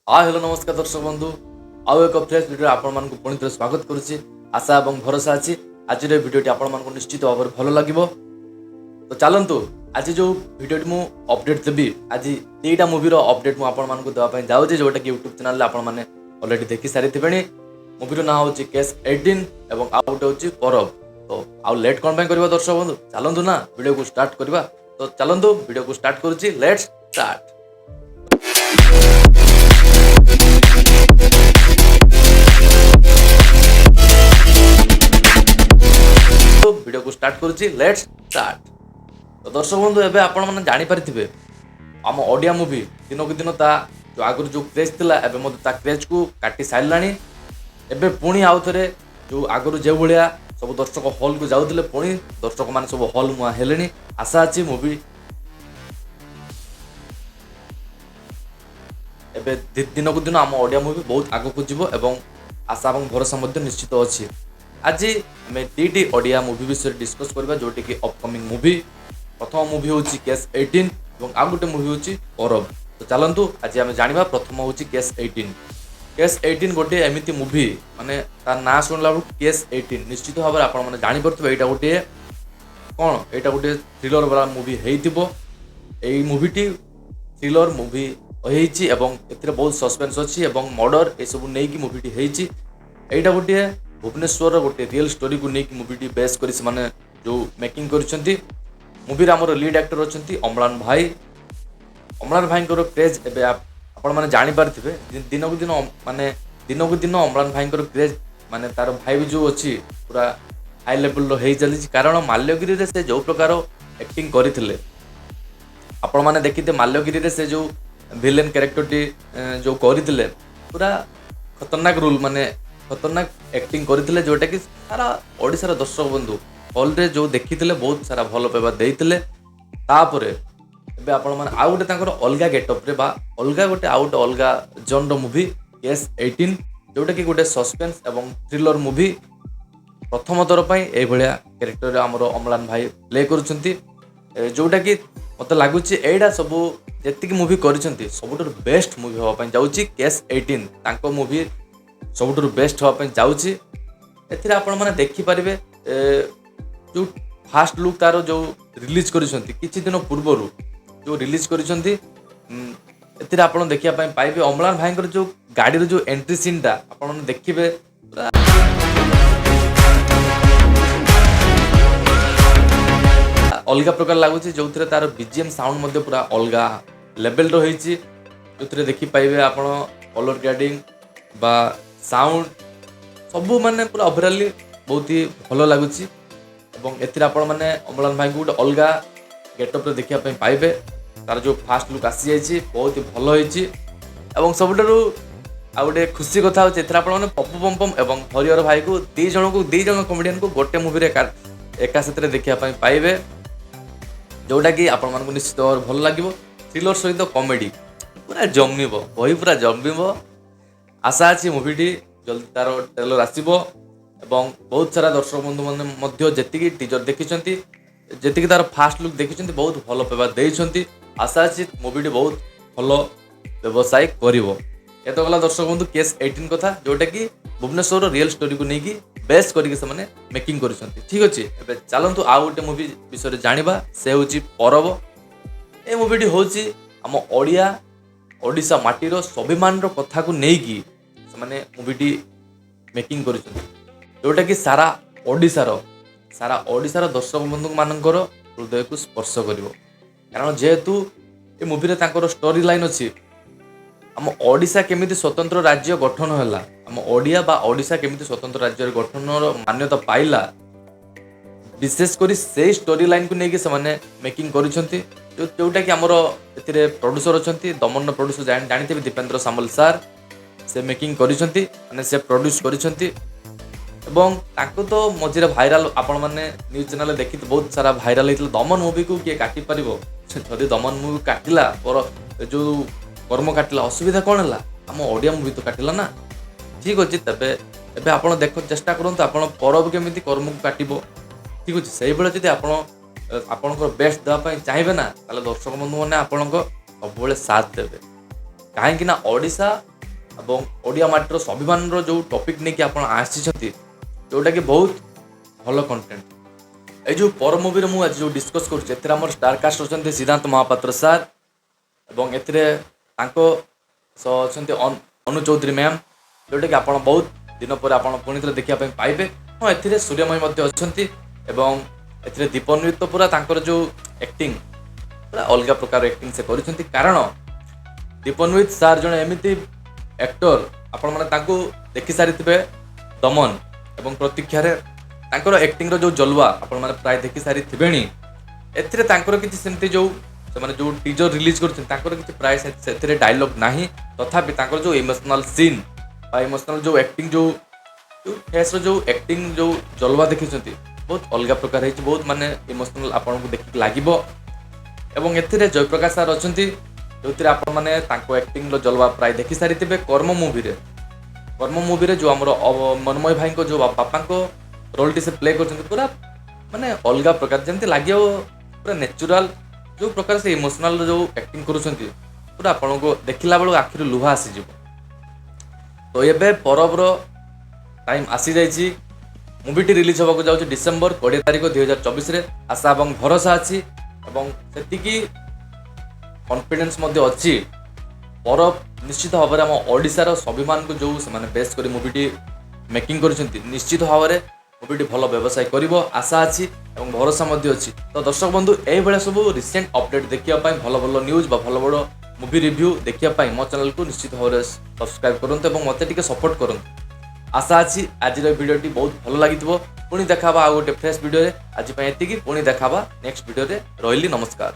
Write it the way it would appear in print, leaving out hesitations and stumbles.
ହାଏ, hello, ନମସ୍କାର ଦର୍ଶକ ବନ୍ଧୁ। ଆଉ ଏକ ଫ୍ରେଶ୍ ଭିଡ଼ିଓ ଆପଣମାନଙ୍କୁ ପୁଣି ଥରେ ସ୍ୱାଗତ କରୁଛି। ଆଶା ଏବଂ ଭରସା ଅଛି, ଆଜିର ଏ ଭିଡ଼ିଓଟି ଆପଣମାନଙ୍କୁ ନିଶ୍ଚିତ ଭାବରେ ଭଲ ଲାଗିବ। ତ ଚାଲନ୍ତୁ, ଆଜି ଯେଉଁ ଭିଡ଼ିଓଟି ମୁଁ ଅପଡେଟ୍ ଦେବି, ଆଜି 2ଟା ମୁଭିର ଅପଡେଟ୍ ମୁଁ ଆପଣମାନଙ୍କୁ ଦେବା ପାଇଁ ଯାଉଛି, ଯେଉଁଟାକି ୟୁଟ୍ୟୁବ୍ ଚ୍ୟାନେଲରେ ଆପଣମାନେ ଅଲରେଡ଼ି ଦେଖି ସାରିଥିବେଣି। ମୁଭିର ନାଁ ହେଉଛି କେସ୍ 18 ଏବଂ ଆଉ ଗୋଟେ ହେଉଛି ପରବ। ତ ଆଉ ଲେଟ୍ କ'ଣ ପାଇଁ କରିବା ଦର୍ଶକ ବନ୍ଧୁ? ଚାଲନ୍ତୁ ନା, ଭିଡ଼ିଓକୁ ଷ୍ଟାର୍ଟ କରିବା। ତ ଚାଲନ୍ତୁ, ଭିଡ଼ିଓକୁ ଷ୍ଟାର୍ଟ କରୁଛି। Let's start. ଭିଡ଼ିଓକୁ ଷ୍ଟାର୍ଟ କରୁଛି। Let's start. ତ ଦର୍ଶକ ବନ୍ଧୁ, ଏବେ ଆପଣମାନେ ଜାଣିପାରିଥିବେ, ଆମ ଓଡ଼ିଆ ମୁଭି ଦିନକୁ ଦିନ ତା ଯେଉଁ ଆଗରୁ ଯେଉଁ କ୍ରେଜ୍ ଥିଲା, ଏବେ ମଧ୍ୟ ତା କ୍ରେଜ୍କୁ କାଟି ସାରିଲାଣି। ଏବେ ପୁଣି ଆଉ ଥରେ ଯେଉଁ ଆଗରୁ ଯେଉଁଭଳିଆ ସବୁ ଦର୍ଶକ ହଲ୍କୁ ଯାଉଥିଲେ, ପୁଣି ଦର୍ଶକମାନେ ସବୁ ହଲ୍ ମୁହାଁ ହେଲେଣି। ଆଶା ଅଛି, ମୁଭି ଏବେ ଦିନକୁ ଦିନ ଆମ ଓଡ଼ିଆ ମୁଭି ବହୁତ ଆଗକୁ ଯିବ ଏବଂ ଆଶା ଏବଂ ଭରସା ମଧ୍ୟ ନିଶ୍ଚିତ ଅଛି। ଆଜି ଆମେ 2ଟି ଓଡ଼ିଆ ମୁଭି ବିଷୟରେ ଡିସ୍କସ୍ କରିବା, ଯେଉଁଟିକି ଅପକମିଂ ମୁଭି। ପ୍ରଥମ ମୁଭି ହେଉଛି କେସ୍ 18 ଏବଂ ଆଉ ଗୋଟେ ମୁଭି ହେଉଛି ପରବ। ତ ଚାଲନ୍ତୁ, ଆଜି ଆମେ ଜାଣିବା। ପ୍ରଥମ ହେଉଛି କେସ୍ 18। କେସ୍ 18 ଗୋଟିଏ ଏମିତି ମୁଭି, ମାନେ ତା ନାଁ ଶୁଣିଲା ବେଳକୁ, କେସ୍ 18, ନିଶ୍ଚିତ ଭାବରେ ଆପଣମାନେ ଜାଣିପାରୁଥିବେ ଏଇଟା ଗୋଟିଏ କ'ଣ। ଏଇଟା ଗୋଟିଏ ଥ୍ରିଲର ବାଲା ମୁଭି ହେଇଥିବ। ଏଇ ମୁଭିଟି ଥ୍ରିଲର ମୁଭି ହେଇଛି ଏବଂ ଏଥିରେ ବହୁତ ସସ୍ପେନ୍ସ ଅଛି ଏବଂ ମର୍ଡର ଏସବୁ ନେଇକି ମୁଭିଟି ହେଇଛି। ଏଇଟା ଗୋଟିଏ ଭୁବନେଶ୍ୱରର ଗୋଟିଏ ରିଏଲ୍ ଷ୍ଟୋରିକୁ ନେଇକି ମୁଭିଟି ବେସ୍ କରି ସେମାନେ ଯେଉଁ ମେକିଂ କରିଛନ୍ତି। ମୁଭିରେ ଆମର ଲିଡ୍ ଆକ୍ଟର ଅଛନ୍ତି ଅମ୍ଳାନ ଭାଇ। ଅମ୍ଳାନ ଭାଇଙ୍କର କ୍ରେଜ୍ ଏବେ ଆପଣମାନେ ଜାଣିପାରିଥିବେ। ଦିନକୁ ଦିନ ମାନେ ଦିନକୁ ଦିନ ଅମ୍ଳାନ ଭାଇଙ୍କର କ୍ରେଜ୍, ମାନେ ତାର ଭାଇ ବି ଯେଉଁ ଅଛି, ପୁରା ହାଇ ଲେଭେଲର ହେଇ ଚାଲିଛି। କାରଣ ମାଲ୍ୟଗିରିରେ ସେ ଯେଉଁ ପ୍ରକାର ଆକ୍ଟିଂ କରିଥିଲେ, ଆପଣମାନେ ଦେଖିଥିବେ, ମାଲ୍ୟଗିରିରେ ସେ ଯେଉଁ ଭିଲେନ୍ କ୍ୟାରେକ୍ଟରଟି ଯେଉଁ କରିଥିଲେ, ପୁରା ଖତରନାକ ରୋଲ୍, ମାନେ ଖତରନାକ ଆକ୍ଟିଂ କରିଥିଲେ, ଯେଉଁଟାକି ସାରା ଓଡ଼ିଶାର ଦର୍ଶକ ବନ୍ଧୁ ହଲ୍ରେ ଯେଉଁ ଦେଖିଥିଲେ, ବହୁତ ସାରା ଭଲ ପାଇବା ଦେଇଥିଲେ। ତାପରେ ଏବେ ଆପଣମାନେ ଆଉ ଗୋଟେ ତାଙ୍କର ଅଲଗା ଗେଟଅପ୍ରେ ବା ଅଲଗା ଗୋଟେ, ଆଉ ଗୋଟେ ଅଲଗା ଜନର ମୁଭି କେସ୍ 18, ଯେଉଁଟାକି ଗୋଟେ ସସ୍ପେନ୍ସ ଏବଂ ଥ୍ରିଲର ମୁଭି। ପ୍ରଥମ ଥର ପାଇଁ ଏଇଭଳିଆ କ୍ୟାରେକ୍ଟରରେ ଆମର ଅମ୍ଳାନ ଭାଇ ପ୍ଲେ କରୁଛନ୍ତି, ଯେଉଁଟାକି ମୋତେ ଲାଗୁଛି ଏଇଟା ସବୁ ଯେତିକି ମୁଭି କରିଛନ୍ତି, ସବୁଠାରୁ ବେଷ୍ଟ ମୁଭି ହେବା ପାଇଁ ଯାଉଛି। କେସ୍ 18 ତାଙ୍କ ମୁଭି ସବୁଠାରୁ ବେଷ୍ଟ ହେବା ପାଇଁ ଯାଉଛି। ଏଥିରେ ଆପଣମାନେ ଦେଖିପାରିବେ, ଯେଉଁ ଫାଷ୍ଟ ଲୁକ୍ ତାର ଯେଉଁ ରିଲିଜ୍ କରିଛନ୍ତି, କିଛି ଦିନ ପୂର୍ବରୁ ଯେଉଁ ରିଲିଜ୍ କରିଛନ୍ତି, ଏଥିରେ ଆପଣ ଦେଖିବା ପାଇଁ ପାଇବେ ଅମ୍ଳାନ ଭାଇଙ୍କର ଯେଉଁ ଗାଡ଼ିର ଯେଉଁ ଏଣ୍ଟ୍ରି ସିନ୍ଟା, ଆପଣ ଦେଖିବେ, ପୁରା ଅଲଗା ପ୍ରକାର ଲାଗୁଛି, ଯେଉଁଥିରେ ତାର ବିଜିଏମ୍ ସାଉଣ୍ଡ ମଧ୍ୟ ପୁରା ଅଲଗା ଲେଭେଲର ହେଇଛି, ଯେଉଁଥିରେ ଦେଖିପାରିବେ ଆପଣ କଲର୍ ଗ୍ରେଡ଼ିଂ ବା ସାଉଣ୍ଡ ସବୁ, ମାନେ ପୁରା ଓଭରାଲି ବହୁତ ହି ଭଲ ଲାଗୁଛି। ଏବଂ ଏଥିରେ ଆପଣମାନେ ଅମ୍ଳାନ ଭାଇଙ୍କୁ ଗୋଟେ ଅଲଗା ଗେଟଅପ୍ରେ ଦେଖିବା ପାଇଁ ପାଇବେ। ତାର ଯେଉଁ ଫାଷ୍ଟ ଲୁକ୍ ଆସିଯାଇଛି, ବହୁତ ହି ଭଲ ହେଇଛି। ଏବଂ ସବୁଠାରୁ ଆଉ ଗୋଟେ ଖୁସି କଥା ହେଉଛି, ଏଥିରେ ଆପଣମାନେ ପପୁ ପମ୍ପମ୍ ଏବଂ ହରିହର ଭାଇକୁ 2 ଜଣକୁ, 2 ଜଣ କମେଡ଼ିଆନକୁ ଗୋଟେ ମୁଭିରେ ଏକା ଏକା ସାଥିରେ ଦେଖିବା ପାଇଁ ପାଇବେ, ଯେଉଁଟାକି ଆପଣମାନଙ୍କୁ ନିଶ୍ଚିତ ଭାବରେ ଭଲ ଲାଗିବ। ଥ୍ରିଲର ସହିତ କମେଡ଼ି ପୁରା ଜମିବ, ବହି ପୁରା ଜମିବ। ଆଶା ଅଛି, ମୁଭିଟି ଜଲ୍ଦି ତାର ଟ୍ରେଲର ଆସିବ ଏବଂ ବହୁତ ସାରା ଦର୍ଶକ ବନ୍ଧୁମାନେ ମଧ୍ୟ ଯେତିକି ଟିଜର ଦେଖିଛନ୍ତି, ଯେତିକି ତାର ଫାଷ୍ଟ ଲୁକ୍ ଦେଖିଛନ୍ତି, ବହୁତ ଭଲ ପାଇବା ଦେଇଛନ୍ତି। ଆଶା ଅଛି, ମୁଭିଟି ବହୁତ ଭଲ ବ୍ୟବସାୟ କରିବ। ଏ ତ ଗଲା ଦର୍ଶକ ବନ୍ଧୁ କେସ୍ 18 କଥା, ଯେଉଁଟାକି ଭୁବନେଶ୍ୱରର ରିଏଲ୍ ଷ୍ଟୋରିକୁ ନେଇକି ବେସ୍ କରିକି ସେମାନେ ମେକିଂ କରିଛନ୍ତି। ଠିକ୍ ଅଛି, ଏବେ ଚାଲନ୍ତୁ ଆଉ ଗୋଟେ ମୁଭି ବିଷୟରେ ଜାଣିବା। ସେ ହେଉଛି ପରବ। ଏ ମୁଭିଟି ହେଉଛି ଆମ ଓଡ଼ିଆ, ଓଡ଼ିଶା ମାଟିର ସ୍ୱାଭିମାନର କଥାକୁ ନେଇକି ସେମାନେ ମୁଭିଟି ମେକିଂ କରିଛନ୍ତି, ଯେଉଁଟାକି ସାରା ଓଡ଼ିଶାର ଦର୍ଶକ ବନ୍ଧୁମାନଙ୍କର ହୃଦୟକୁ ସ୍ପର୍ଶ କରିବ। କାରଣ ଯେହେତୁ ଏ ମୁଭିରେ ତାଙ୍କର ଷ୍ଟୋରି ଲାଇନ୍ ଅଛି, ଆମ ଓଡ଼ିଶା କେମିତି ସ୍ୱତନ୍ତ୍ର ରାଜ୍ୟ ଗଠନ ହେଲା, ଆମ ଓଡ଼ିଆ ବା ଓଡ଼ିଶା କେମିତି ସ୍ୱତନ୍ତ୍ର ରାଜ୍ୟରେ ଗଠନର ମାନ୍ୟତା ପାଇଲା, ବିଶେଷ କରି ସେଇ ଷ୍ଟୋରି ଲାଇନ୍କୁ ନେଇକି ସେମାନେ ମେକିଂ କରିଛନ୍ତି। ଯେଉଁଟାକି ଆମର ଏଥିରେ ପ୍ରଡ୍ୟୁସର ଅଛନ୍ତି, ଦମନର ପ୍ରଡ୍ୟୁସର ଜାଣିଥିବେ, ଦୀପେନ୍ଦ୍ର ସାମଲ ସାର୍। ସେ ମେକିଂ କରିଛନ୍ତି, ମାନେ ସେ ପ୍ରଡ୍ୟୁସ୍ କରିଛନ୍ତି। ଏବଂ ତାଙ୍କୁ ତ ମଝିରେ ଭାଇରାଲ, ଆପଣମାନେ ନ୍ୟୁଜ୍ ଚ୍ୟାନେଲରେ ଦେଖି ବହୁତ ସାରା ଭାଇରାଲ ହେଇଥିଲା, ଦମନ ମୁଭିକୁ କିଏ କାଟି ପାରିବ? ଯଦି ଦମନ ମୁଭି କାଟିଲା ପର ଯେଉଁ କର୍ମ କାଟିଲା, ଅସୁବିଧା କ'ଣ ହେଲା? ଆମ ଓଡ଼ିଆ ମୁଭି ତ କାଟିଲା ନା। ଠିକ୍ ଅଛି, ତେବେ ଏବେ ଆପଣ ଦେଖ, ଚେଷ୍ଟା କରନ୍ତୁ ଆପଣ ପରବ କେମିତି କର୍ମକୁ କାଟିବ। ଠିକ୍ ଅଛି, ସେଇଭଳିଆ ଯଦି ଆପଣ ଆପଣଙ୍କର ବେଷ୍ଟ ଦେବା ପାଇଁ ଚାହିଁବେ ନା, ତାହେଲେ ଦର୍ଶକ ବନ୍ଧୁମାନେ ଆପଣଙ୍କ ସବୁବେଳେ ସାଥ ଦେବେ। କାହିଁକି ନା ଓଡ଼ିଶା ଏବଂ ଓଡ଼ିଆ ମାଟିର ସ୍ୱାଭିମାନର ଯେଉଁ ଟପିକ୍ ନେଇକି ଆପଣ ଆସିଛନ୍ତି, ଯେଉଁଟାକି ବହୁତ ଭଲ କଣ୍ଟେଣ୍ଟ। ଏଇ ଯେଉଁ ପରବ ମୁଭିରେ ମୁଁ ଆଜି ଯେଉଁ ଡିସ୍କସ୍ କରୁଛି, ଏଥିରେ ଆମର ଷ୍ଟାର କାଷ୍ଟ ଅଛନ୍ତି ସିଦ୍ଧାନ୍ତ ମହାପାତ୍ର ସାର୍ ଏବଂ ଏଥିରେ ତାଙ୍କ ସହ ଅଛନ୍ତି ଅନୁ ଚୌଧୁରୀ ମ୍ୟାମ୍, ଯେଉଁଟାକି ଆପଣ ବହୁତ ଦିନ ପରେ ଆପଣ ପୁଣି ଥରେ ଦେଖିବା ପାଇଁ ପାଇବେ। ହଁ, ଏଥିରେ ସୂର୍ଯ୍ୟମୟୀ ମଧ୍ୟ ଅଛନ୍ତି ଏବଂ ଏଥିରେ ଦୀପନ୍ୱିତ ପୁରା ତାଙ୍କର ଯେଉଁ ଆକ୍ଟିଂ, ପୁରା ଅଲଗା ପ୍ରକାର ଆକ୍ଟିଂ ସେ କରିଛନ୍ତି। କାରଣ ଦୀପନ୍ୱିତ ସାର୍ ଜଣେ ଏମିତି ଆକ୍ଟର, ଆପଣମାନେ ତାଙ୍କୁ ଦେଖି ସାରିଥିବେ ଦମନ ଏବଂ ପ୍ରତୀକ୍ଷାରେ। ତାଙ୍କର ଆକ୍ଟିଂର ଯେଉଁ ଜଲୱା ଆପଣମାନେ ପ୍ରାୟ ଦେଖି ସାରିଥିବେଣି। ଏଥିରେ ତାଙ୍କର କିଛି ସେମିତି ଯେଉଁ ସେମାନେ ଯେଉଁ ଟିଜର ରିଲିଜ୍ କରୁଛନ୍ତି, ତାଙ୍କର କିଛି ପ୍ରାୟ ସେଥିରେ ଡାଇଲଗ୍ ନାହିଁ। ତଥାପି ତାଙ୍କର ଯେଉଁ ଇମୋସନାଲ୍ ସିନ୍ ବା ଇମୋସନାଲ୍ ଯେଉଁ ଆକ୍ଟିଂ, ଯେଉଁ ଯେଉଁ ଫେସ୍ର ଯେଉଁ ଆକ୍ଟିଂ, ଯେଉଁ ଜଲୱା ଦେଖିଛନ୍ତି, ବହୁତ ଅଲଗା ପ୍ରକାର ହେଇଛି। ବହୁତ ମାନେ ଇମୋସନାଲ୍ ଆପଣଙ୍କୁ ଦେଖିକି ଲାଗିବ। ଏବଂ ଏଥିରେ ଜୟପ୍ରକାଶ ସାର୍ ଅଛନ୍ତି, ଯେଉଁଥିରେ ଆପଣମାନେ ତାଙ୍କ ଆକ୍ଟିଂର ଜଲୱା ପ୍ରାୟ ଦେଖି ସାରିଥିବେ କର୍ମ ମୁଭିରେ। କର୍ମ ମୁଭିରେ ଯେଉଁ ଆମର ମନ୍ମୟ ଭାଇଙ୍କ ଯେଉଁ ବାପାଙ୍କ ରୋଲଟି ସେ ପ୍ଲେ କରିଛନ୍ତି, ପୁରା ମାନେ ଅଲଗା ପ୍ରକାର ଯେମିତି ଲାଗିବ, ପୁରା ନ୍ୟାଚୁରାଲ। ଯେଉଁ ପ୍ରକାର ସେ ଇମୋସନାଲ ଯେଉଁ ଆକ୍ଟିଂ କରୁଛନ୍ତି, ପୁରା ଆପଣଙ୍କୁ ଦେଖିଲା ବେଳକୁ ଆଖିରୁ ଲୁହ ଆସିଯିବ। ତ ଏବେ ପରବର ଟାଇମ୍ ଆସିଯାଇଛି। ମୁଭିଟି ରିଲିଜ୍ ହେବାକୁ ଯାଉଛି ଡିସେମ୍ବର 20 ତାରିଖ 2024ରେ। ଆଶା ଏବଂ ଭରସା ଅଛି ଏବଂ ସେତିକି କନଫିଡେନ୍ସ ମଧ୍ୟ ଅଛି, ପରବ ନିଶ୍ଚିତ ଭାବରେ ଆମ ଓଡ଼ିଶାର ସ୍ୱାଭିମାନକୁ ଯେଉଁ ସେମାନେ ବେସ୍ କରି ମୁଭିଟି ମେକିଂ କରିଛନ୍ତି, ନିଶ୍ଚିତ ଭାବରେ ମୁଭିଟି ଭଲ ବ୍ୟବସାୟ କରିବ। ଆଶା ଅଛି ଏବଂ ଭରସା ମଧ୍ୟ ଅଛି। ତ ଦର୍ଶକ ବନ୍ଧୁ, ଏଇଭଳିଆ ସବୁ ରିସେଣ୍ଟ ଅପଡେଟ୍ ଦେଖିବା ପାଇଁ, ଭଲ ଭଲ ନ୍ୟୁଜ୍ ବା ଭଲ ଭଲ ମୁଭି ରିଭ୍ୟୁ ଦେଖିବା ପାଇଁ ମୋ ଚ୍ୟାନେଲକୁ ନିଶ୍ଚିତ ଭାବରେ ସବସ୍କ୍ରାଇବ୍ କରନ୍ତୁ ଏବଂ ମୋତେ ଟିକେ ସପୋର୍ଟ କରନ୍ତୁ। ଆଶା ଅଛି ଆଜିର ଭିଡ଼ିଓଟି ବହୁତ ଭଲ ଲାଗିଥିବ। ପୁଣି ଦେଖା ହବା ଆଉ ଗୋଟେ ଫ୍ରେଶ୍ ଭିଡ଼ିଓରେ। ଆଜି ପାଇଁ ଏତିକି। ପୁଣି ଦେଖା ହବା ନେକ୍ସଟ ଭିଡ଼ିଓରେ। ରହିଲି, ନମସ୍କାର।